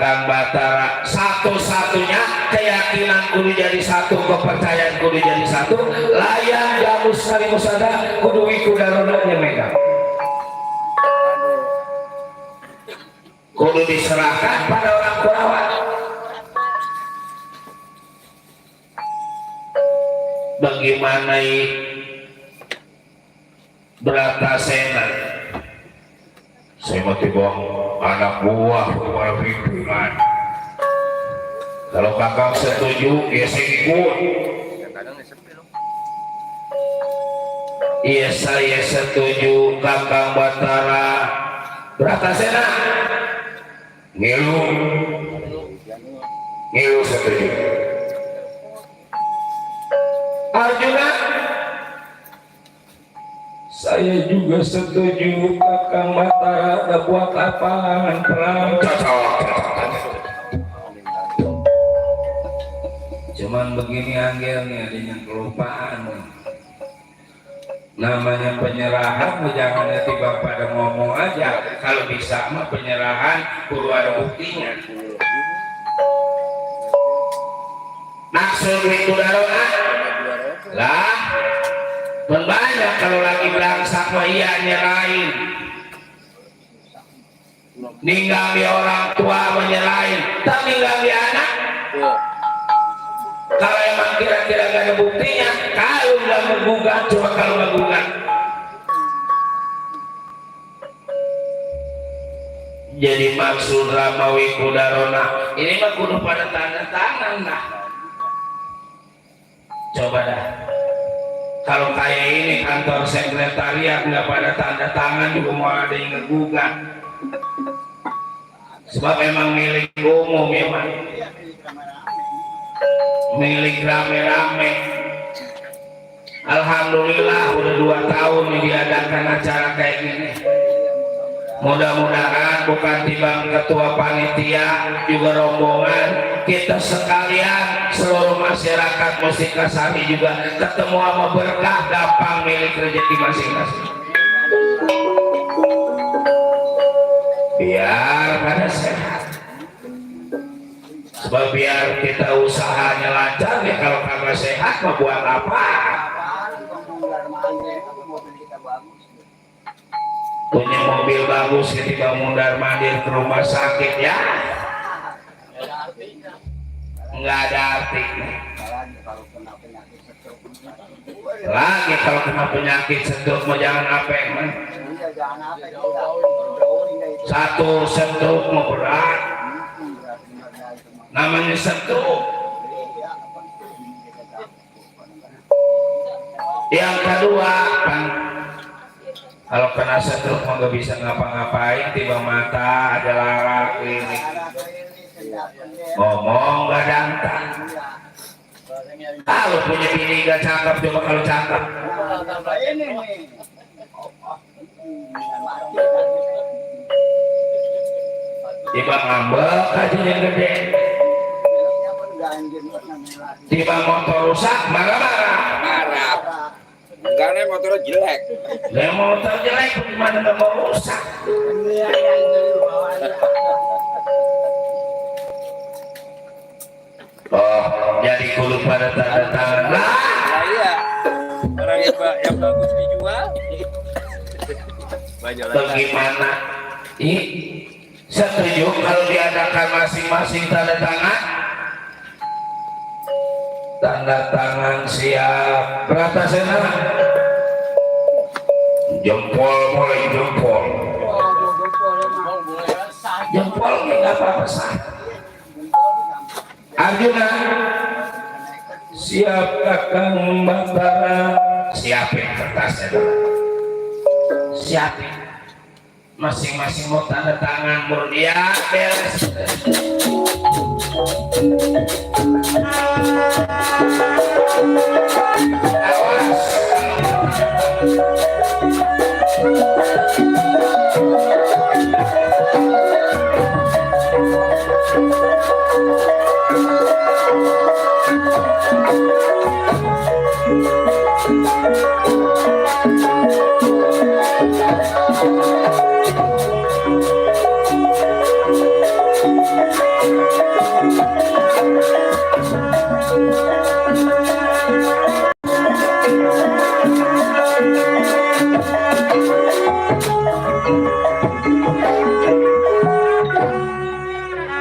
Kakang Batara satu-satunya keyakinan kudu jadi satu, kepercayaan kudu jadi satu, layang jamus sari musada kudu wikudaronanya megang, kudu diserahkan pada orang Kurawa. Bagaimana Bratasena, saya mati bang anak buah kepala pimpinan. Kalau kakak setuju, ya saya ikut. Iya saya setuju Kakang Batara Bratasena. Ngilu setuju. Arjuna, saya juga setuju Kakang Batara ada buat lapangan perang. Cuman begini angelnya adanya kelupaan. Namanya penyerahan jangan tiba pada ngomong aja. Kalau bisa mah penyerahan kudu ada buktinya. Maksud wikudarona lah banyak kalau lagi belangsak mah iya nyerahin, ninggali orang tua menyerahin, tapi ninggali anak. Kalau emang kira-kira gak ada buktinya, kalau nggak menggugat, coba kalau menggugat. Jadi maksud Rama Wikudarona ini mah kudu pada tanda tangan lah. Coba dah. Kalau kayak ini kantor sekretariat nggak pada tanda tangan juga mau ada yang ngegugat. Sebab emang milik umum memang. Milik rame-rame. Alhamdulillah udah 2 tahun nih diadakan acara kayak gini. Mudah-mudahan bukan timbang ketua panitia juga rombongan kita sekalian seluruh masyarakat Musikasari juga ketemu sama berkah gampang milik rezeki masing-masing. Biar pada sehat. Sebab biar kita usahanya lancar ya, kalau kagak sehat mau buat apa? Punya mobil bagus ketika mundar mandir ke rumah sakit ya nggak ada artinya. Lagi kalau kena penyakit stroke mau jangan apa man. Satu stroke mau berat namanya stroke. Yang kedua kan kalau kena stroke mau gak bisa ngapa-ngapain, tiba mata ada lara klinik, ngomong gak dantang. Kalau punya bini gak cakep, coba kalau cakep. Tiba ngambek aja yang gede, tiba motor rusak marah-marah. Karena motornya jelek. Lah motor jelek gimana nggak mau rusak? Oh, jadi kudu pada tanda tangan lah. Iya. Orang yang bagus dijual. Bagaimana? Setuju kalau diadakan masing-masing tanda tangan? Tanda tangan siap. Bratasena. Jempol mulai jempol. Jempol nggak apa-apa sah. Arjuna siap Kakang Batara. Siapin kertasnya dulu. Siapin. Masing-masing mau tanda tangan murnia beres.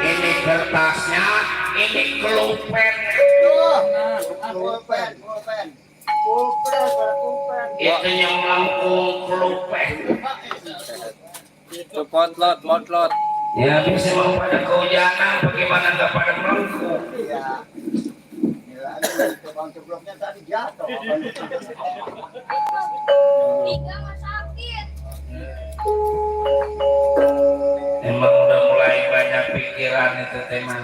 Ini kertasnya, ini kelupet. Itu yang melengkung kelupet. Itu potlot. Ya bisa mau pada kehujanan, bagaimana nggak pada melengkung? Sebelumnya tadi jatuh. Emang udah mulai banyak pikiran itu teman.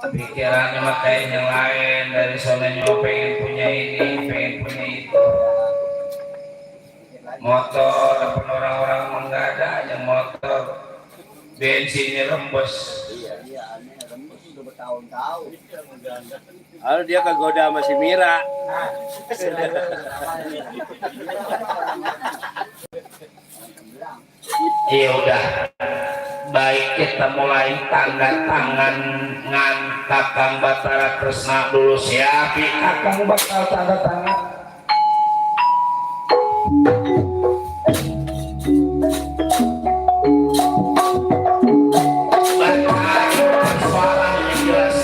Pikirannya mah kayak yang lain, dari sononya pengen punya ini, pengen punya itu. Motor, apa orang-orang nggak ada aja motor, bensinnya rembes. Iya, aneh rembes udah bertahun-tahun. Lalu dia kegoda sama si Mira. Iya udah, baik kita mulai tanda tangan ngan Kakang Batara Kresna dulu. Siapi Kakang bakal tanda tangan. Persoalan yang jelas.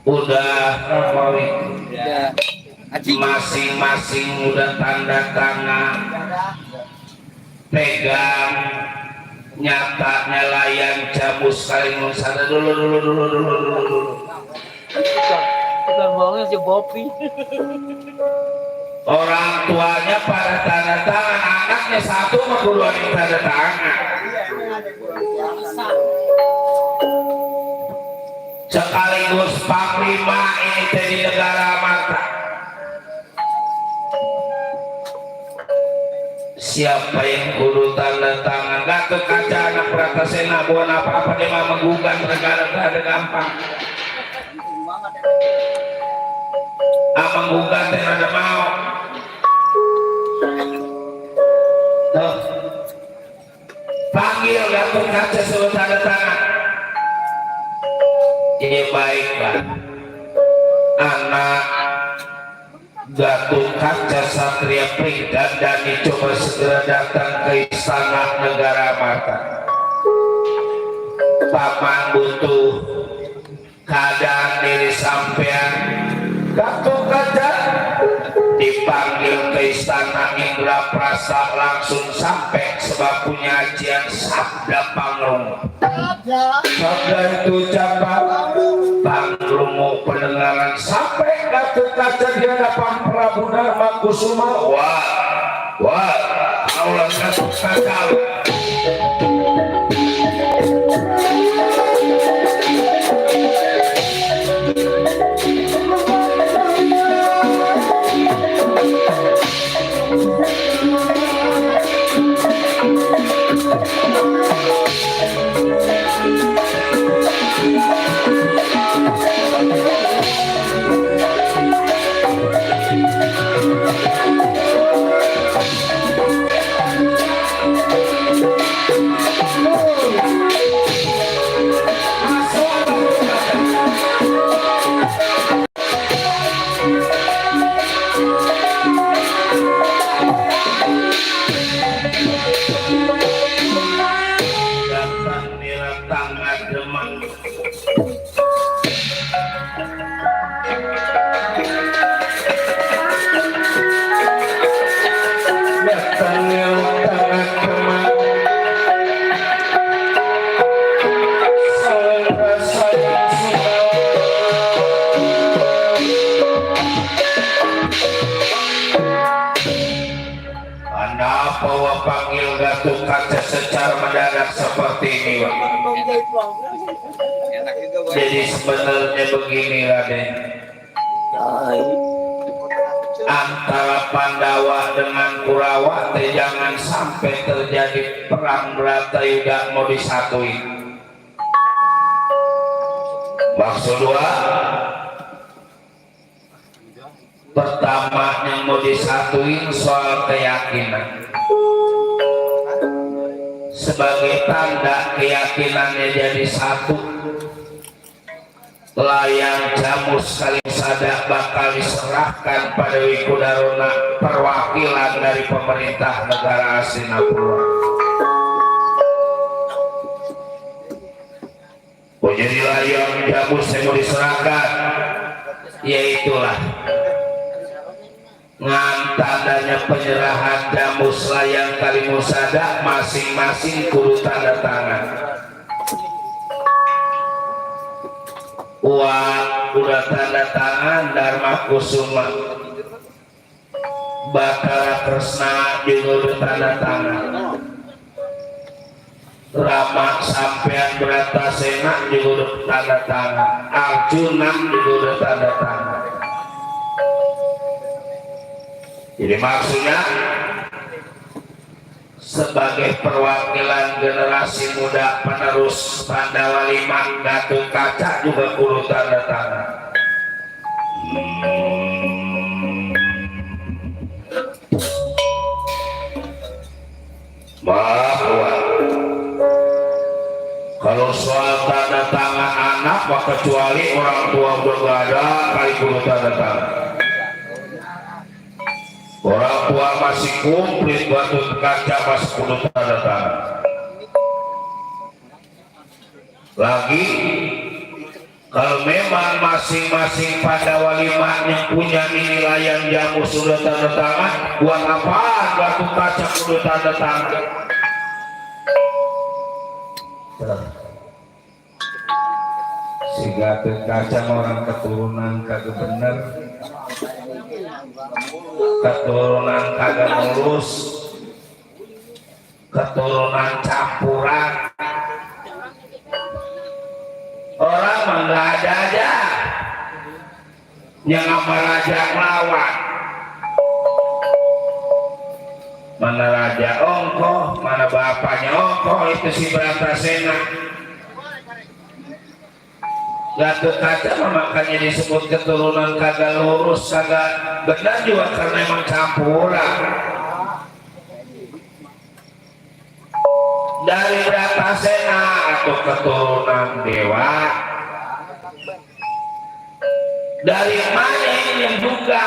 Udah Ya. masing-masing udah tanda tangan, pegang, nyata nyalayan jamu sekali ngusada dulu. Bukan bohongnya si Bopi. Orang tuanya pada tanda tangan, anaknya satu mah duluan yang tanda tangan. Sekaligus panglima ini di negara mata. Siapa yang kudu tanda tangan? Gatot Kaca anak Pratasena bukan apa-apa, dia mah menggugat negara ada gampang. Menggugat yang ada mau. Tuh. Panggil Gatot Kaca suruh tanda tangan. Ini baiklah, anak Gatot Kaca Satria Pringgandani coba segera datang ke istana negara mata. Paman butuh keadaan diri sampean. Gatot Kaca dipanggil ke istana Indraprasta, langsung sampai sebab punya ajian sabda panglung. Sabda itu ucapan panglung pendengaran sampai Gatot Kaca di hadapan Prabu Dharma Kusuma. Wah, Allah Gatot Kaca. mendadak seperti ini Pak. Enak juga Boy. Jadi sebenarnya begini Raden, antara Pandawa dengan Kurawa jangan sampai terjadi perang Bratayuda mau disatuin. Maksud dua, pertama yang mau disatuin soal keyakinan. Sebagai tanda keyakinannya jadi satu, layang jamu saling sadak bakal diserahkan pada Wikudaruna, perwakilan dari pemerintah negara Singapura. Oh, jadi layang jamu saya mau diserahkan, yaitulah tandanya penyerahan jamu layang Kalimusada, masing-masing kudu tanda tangan. Udah tanda tangan Dharma Kusuma, Batara Kresna juga udah tanda tangan, Rama Sampean Bratasena juga udah tanda tangan, Arjuna juga udah tanda tangan. Jadi maksudnya sebagai perwakilan generasi muda penerus Pandawa V, Gatot Kaca juga kudu tanda tangan. Bahwa kalau soal tanda tangan anak, maka kecuali orang tua berbeda kali kudu tanda tangan. Orang tua masih komplit, Gatot Kaca masih kudu tanda tangan. Lagi kalau memang masing-masing Pandawa V yang punya ini layang jamu sudah tanda tangan, buat apaan Gatot Kaca kudu tanda tangan? Si Gatot Kaca orang keturunan kagak bener, keturunan kagak mulus, keturunan campuran. Orang mah nggak ada aja yang sama raja melawan. Mana raja ongkoh, mana bapaknya ongkoh, itu si Bratasena. Gatot Kaca makanya disebut keturunan kagak lurus, kagak benar juga karena emang campuran. Dari Bratasena atau keturunan dewa, dari mana yang juga,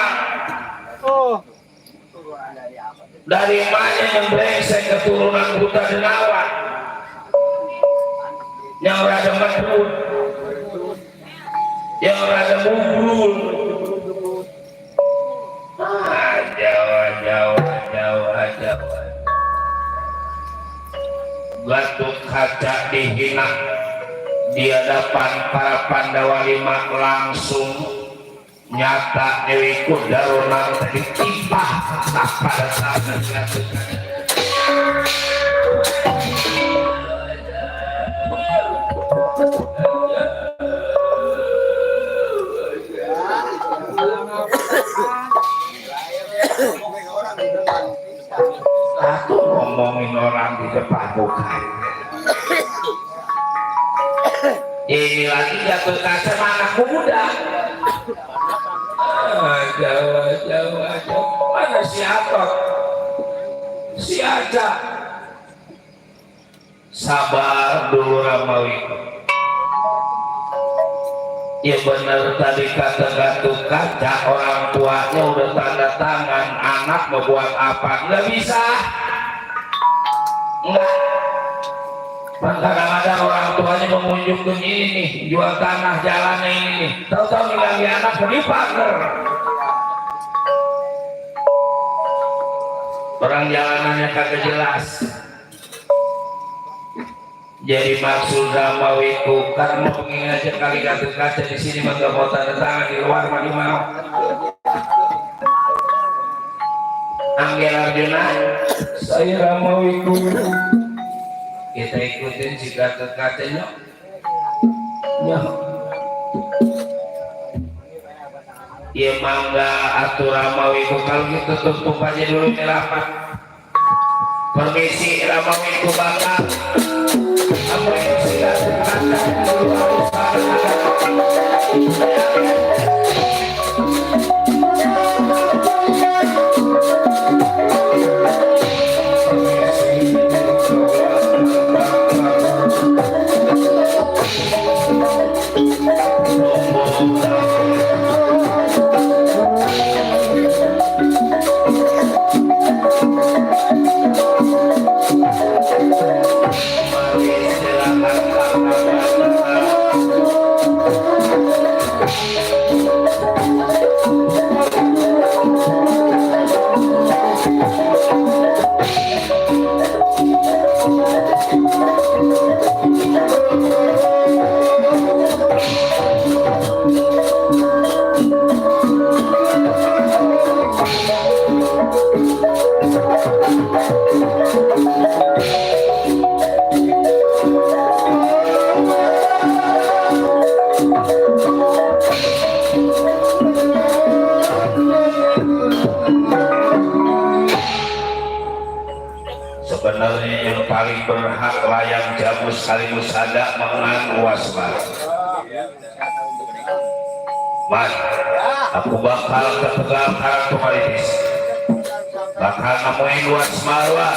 dari mana yang brengsek keturunan Buta Denawa yang rada medrut, yang rada mugrul. Jawa. Gatot Kaca dihina di hadapan para Pandawa V, langsung nyata Dewi Kudaruna ditimpah pada saat Gatot Kaca. Aku ngomongin orang di depan bukan. Ini lagi Gatot Kaca anak muda. Jawa. Mana si Atok? Si Aja. Sabar dulu Ramawi. Ya benar tadi kata Gatot Kaca, orang tuanya udah tanda tangan, anak mau buat apa? Nggak bisa. Enggak. Kadang-kadang orang tuanya mengunjungkan ini nih, jual tanah jalannya ini nih. Tahu-tahu nih lagi anak di pagar. Orang jalanannya kagak jelas. Jadi maksud Ramawiku karena mengingat aja kali Gatot Kaca di sini mah nggak mau tanda tangan, di luar mah di mau. Anggel Arjuna, saya Ramawiku. kita ikutin jika kekatanya ya ya mangga atur Ramawi kalau gitu tutup aja dulu rapat. Permisi Ramawi ku bakal apa yang sudah terkata dulu harus sebenarnya yang paling berhak layang jamu sekaligus ada mengan wasma. Mas, aku bakal ke Tegal Karangtumaritis, bakal nemuin wasmarwa.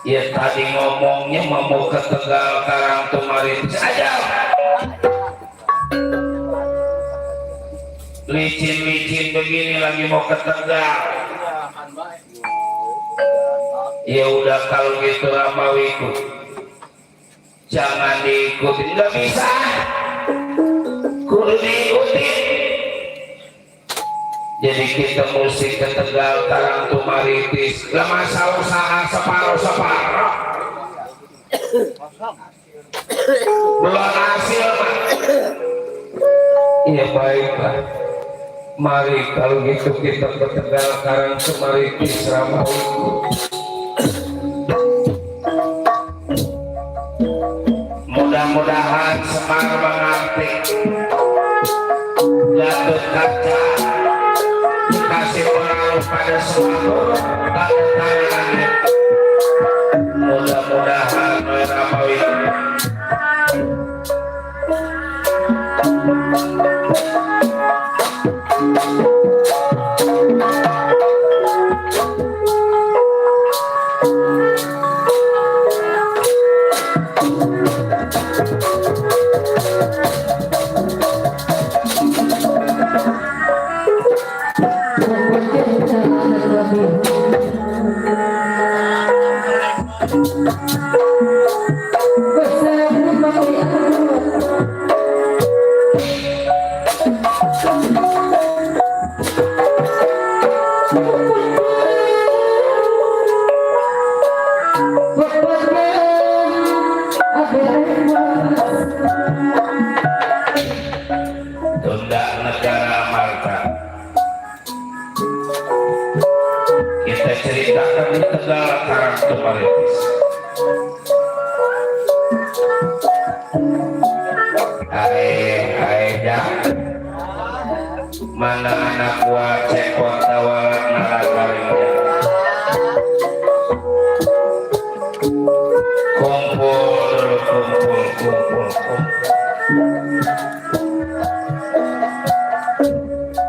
Ya tadi ngomongnya mau ke Tegal Karangtumaritis aja. Licin-licin begini lagi mau ke Tegal. Ya udah kalau gitu Ramawiku, jangan diikutin, nggak bisa. Kudu diikutin. Jadi kita mesti ke Tegal Karangtumaritis. Gak masa usaha separuh-separuh. Belum hasil mah. Iya baiklah. Mari kalau gitu kita ke Tegal Karangtumaritis Ramawiku. Mudah-mudahan Semar mengerti. Gatot Kaca kasih pengaruh pada seluruh tangan. Mudah-mudahan Ramawi tunda negara Marta. Kita ceritakan di Tegal Karangtumaritis. Mana anak gua cekot tawalat naragaringnya. Kumpul dulu, kumpul.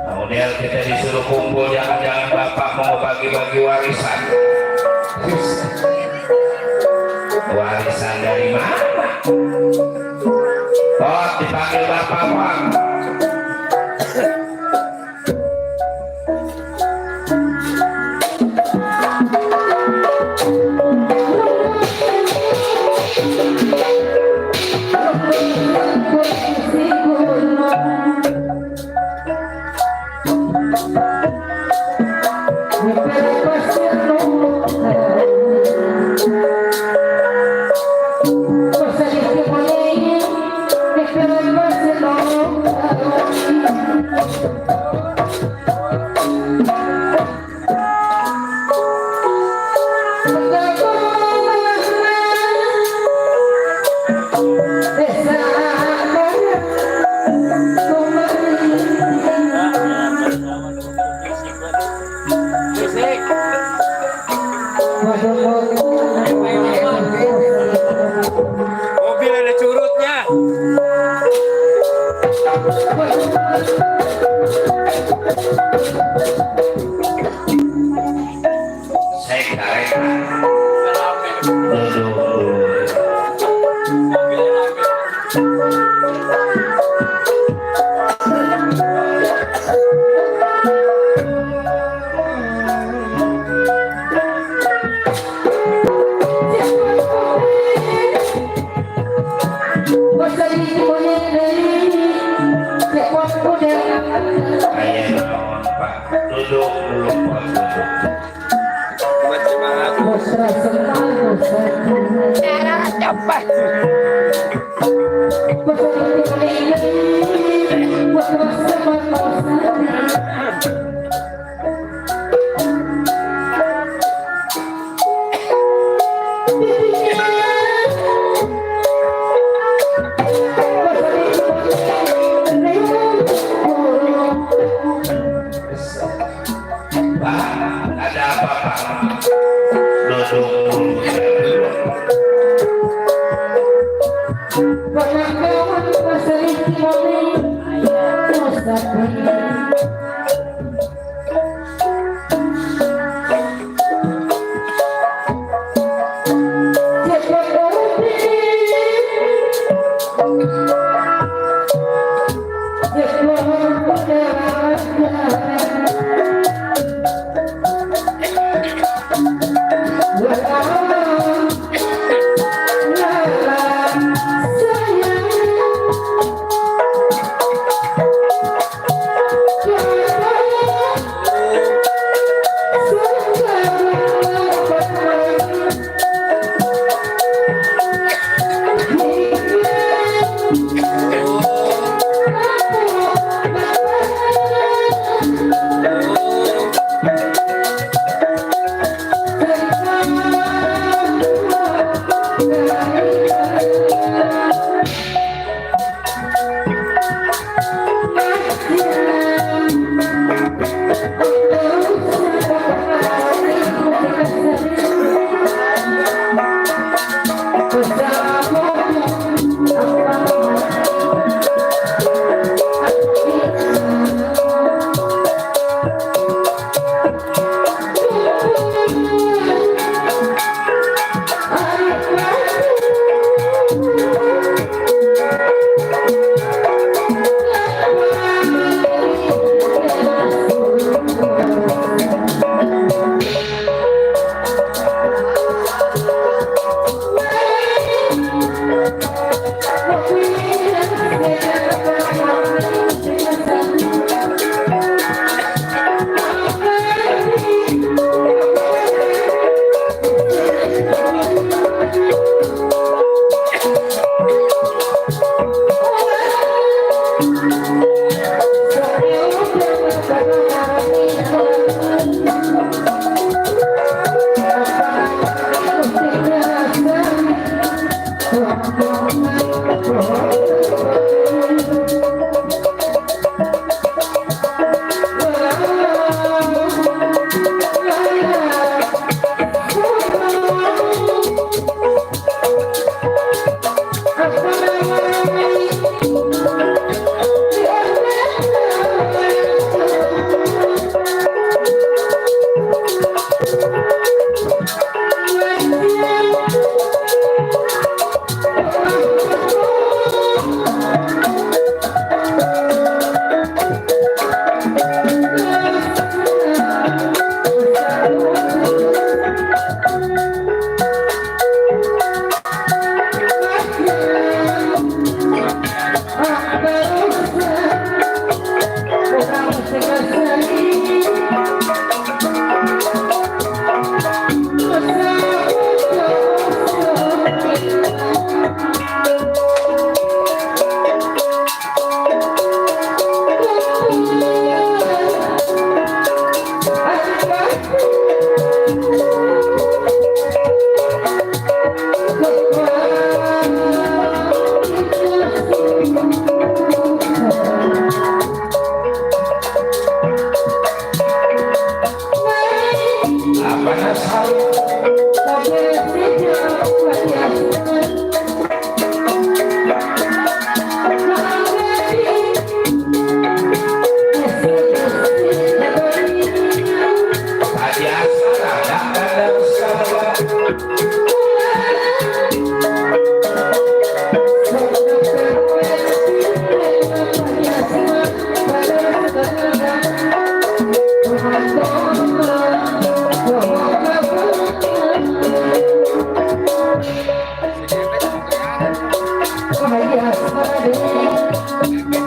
Kemudian kita disuruh kumpul, jangan-jangan bapak mau bagi-bagi warisan. Warisan dari mana? Oh, dipanggil bapak Bang. Mobil ada curutnya. Saya karek duduk ayah naon Pak, duduk dulu Pak, duduk. Buat semangat. Pak, ada apa Pak? Duduk dulu. bahagia sekali.